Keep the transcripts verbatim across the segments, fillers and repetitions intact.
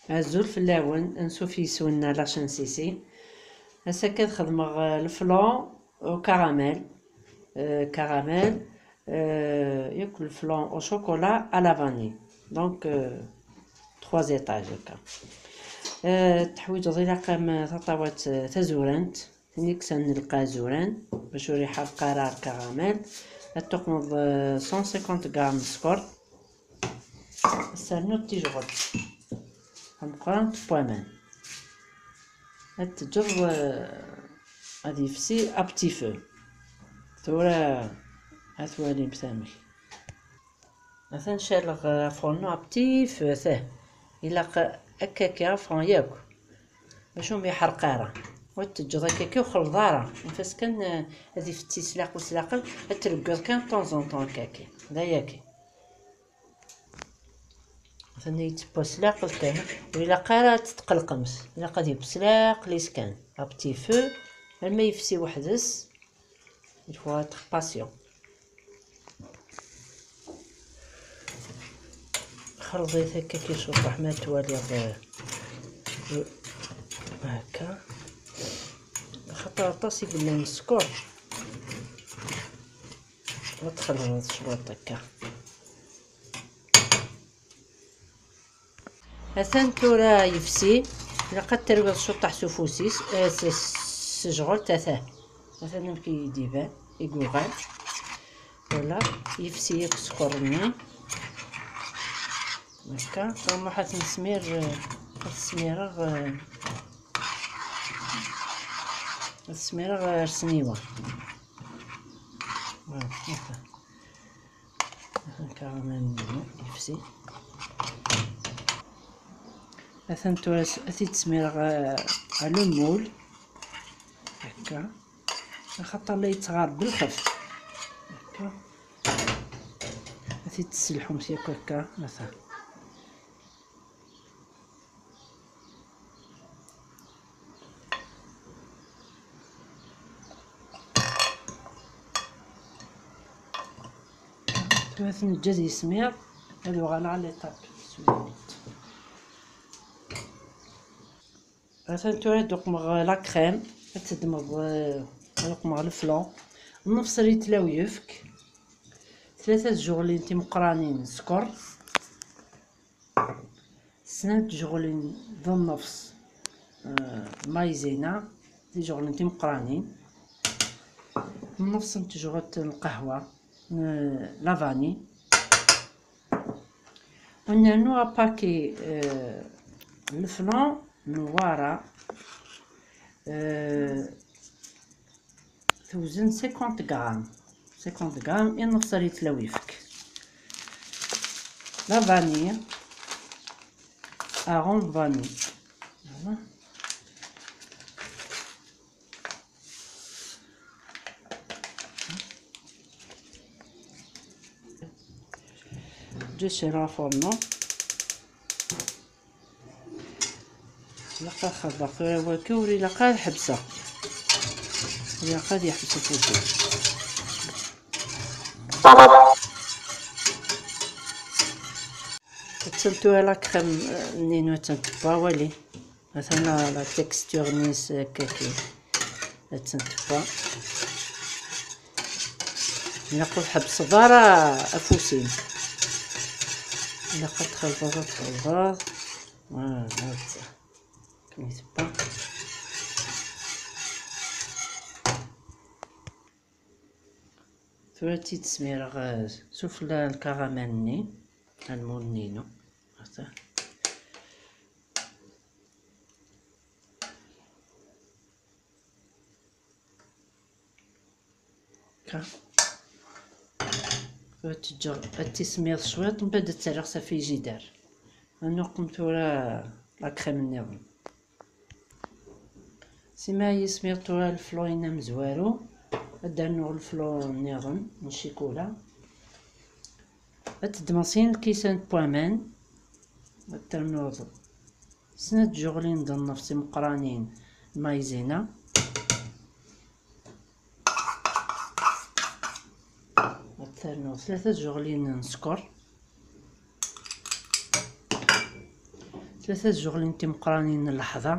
Azul fell-awen, ansuf yes-wen la chaîne Sisi. Ass-agi ad xedmeɣ, euh, le flan au caramel. Euh, caramel, euh, yakk le flan au chocolat à la vanille. Donc, euh, trois étages akka. Euh, teḥwiǧeḍ ilaq-am taṭawat, euh, tazurant. Tin i yekksen lqazuran, bac ur iḥerq ara lkaramel. Ad tuqmeḍ, eh, cent cinquante grammes n sskeṛ. Ad ternuḍ tijɣelt tameqqrant n waman. Ad teǧǧeḍ, eh, ad yefsi à petit feu. Tura ad twalimt amek. Atan caleɣ, eh, afurnu à petit feu, atah. Ilaq akkaki afran yakk. Bac ur m-iḥerq ara. Ur t-teǧǧeḍ akkaki ur xelleḍ ara. Anef-as kan, eh, ad ifettis laqel s laqel, ad t-treggeḍ kan de temps en temps akkaki. D ayagi. Atan yettewwa s laqel kan. Ur ilaq ara ad t-tqelqemt. Ilaq ad yeww s laqel-is kan. À petit feu, alma yefsi weḥd-s. Il faut être patient. Xelḍit akka ki ciṭuḥ ma twaliḍ, eh, eh, hekka. Axaṭer aṭas i yellan sskeṛ. Ma txelḍeḍ cwiṭ akka. Atan tura yefsi, ilaq ad terwiḍ cuṭṭaḥ s ufus-is, eh, s, s tejɣelt, atan. Atan amek i d-iban, i yuɣal. Voilà, yefsi akk sskeṛ-nni. Akka, tura ad t-nesmir, eh, ad t-smireɣ, eh, ad t-smireɣ ar sniwa. Voilà, akka. Nkaramel-nni yefsi. Atan tura s-, ad t-id-smireɣ, eh, à le moule. Akka. Axaṭer la yettɣar belxef. Akka. Ad t-id-tesselḥumt yakk akka. Atan. Tura ad t-neǧǧ ad yesmir, ad uɣaleɣ à l'étape suivante. Atan tura ad uqmeɣ la crème, ad teddmeḍ, eh, ad uqmeɣ le flan, nnefṣ litre n uyefki, tlata tjeɣlin timeqqranin n sskeṛ, snat tjeɣlin d nnefṣ, eh, maïzena, tjeɣlin timeqqranin, nnefṣ n tjeɣlt n lqahwa, eh, la vanille. Ad nernu apaki, eh, le flan Newwara, eh, tewzen cinquante grammes. Cinquante grammes i nnefṣ litre n uyefki. La vanille, arôme vanille. Voilà. Ǧǧiɣ cira afurnu. Ilaq ad xerbeɣ tura waki, ur ilaq ad ḥebseɣ. Ilaq ad yeḥbes ufus. Attan tura la crème, eh, nni-inu attan tewwa, wali. Atan la, la texture-nni-s, eh, kaki. Attan tewwa. Ilaq ur tḥebbseḍ ara afus-im. Ilaq ad txelḍeḍ, ad txelḍeḍ. Voilà, akken i tewwa. Tura ad tt-id-smireɣ, eh, sufella n lkaramel-nni, lmul-nni-inu. Ata. Ka. Ad tt-ǧǧeɣ ad tismiḍ cwiṭ, mbeɛd ad tt-rreɣ s afrijidar. Ad nuqem tura la crème nniḍen. Sima yismiḍ tura leflur-inu amezwaru, ad d-rnuɣ leflur nniḍen n ccikula. Ad teddmeḍ sin lkisan n waman, ad ternuḍ snat tjeɣlin d nnefṣ imeqqranin n maïzena. Ad ternuḍ tlata tjeɣlin n sskeṛ. Tlata tzuɣlin timeqqranin n leḥḍa.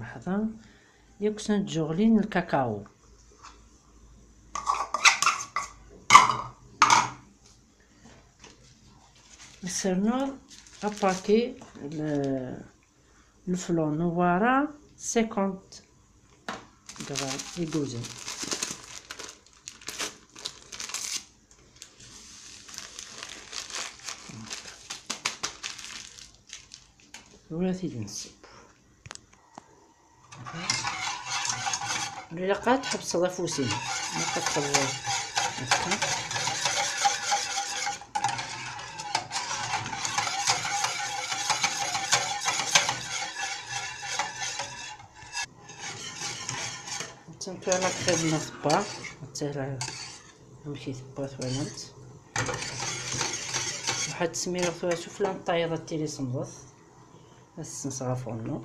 Leḥḍa. Yakk snat tzuɣlin n lkakaw. Serneɣ apaki le flan Newwara cinquante gram iguzen. Tura ad t-id-nṣubb. Ilaq ad tḥebseḍ afus-im. Ilaq ad txedmeḍ akka. Attan tura la crème ma tewwa. Attan amek i tewwa, twalamt. Waḥed tesmireɣ tura sufella n tayeḍ ad tili semḍet. Ad tessenseɣ ɣef uɣennu.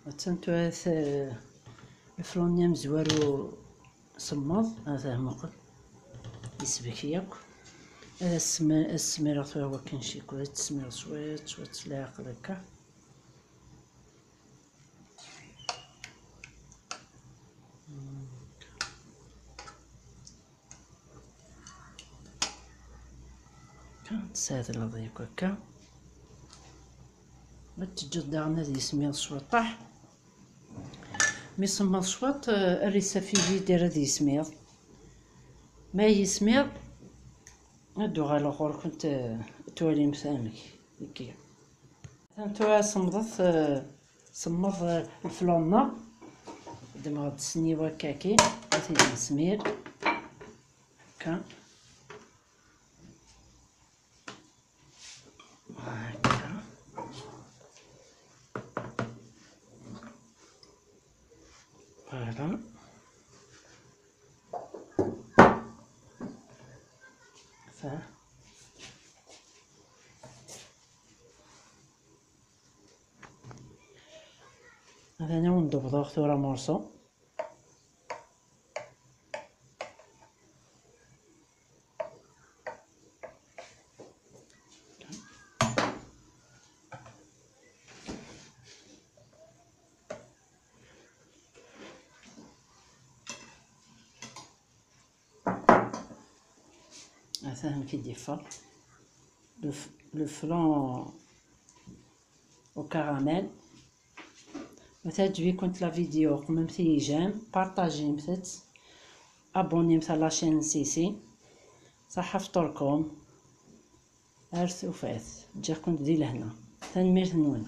Attan tura t-, leflun-nni amezwaru semmeḍ, ad muqel. Yesbek yakk. Ad as-smi-, ad smireɣ tura wakken ciku, ad tesmireḍ cwiṭ, cwiṭ s leɛqel akka. Kan tesɛedleḍ yakk akka. Ma teǧǧeḍ daɣen ad yismiḍ cwiṭaḥ. Mi semmeḍ cwiṭ, eh, err-it s afijidar ad yismiḍ. Ma yismiḍ, ad d-uɣaleɣ ɣur-kent, eh, twalimt amek. Atan tura semmeḍet, eh, semmeḍ, eh, leflun-nneɣ. Ddmeɣ-d ssniwa akka akkin, ad t-id-nesmir. Akka. Haka. Voilà. Fa. Atan ad wen-d-wwḍeɣ tura morso. Atan amek i d-yeffeɣ. Le f-, le flan au caramel. Ma teɛǧeb-ikent la vidéo, qmemt-iyi j'aime, partagimt-tt, abonnimt à la chaîne Sisi. Ṣaḥa fṭurkum. Ar tufat. Ǧǧiɣ-kent di lehna. Tanemmirt-nwen.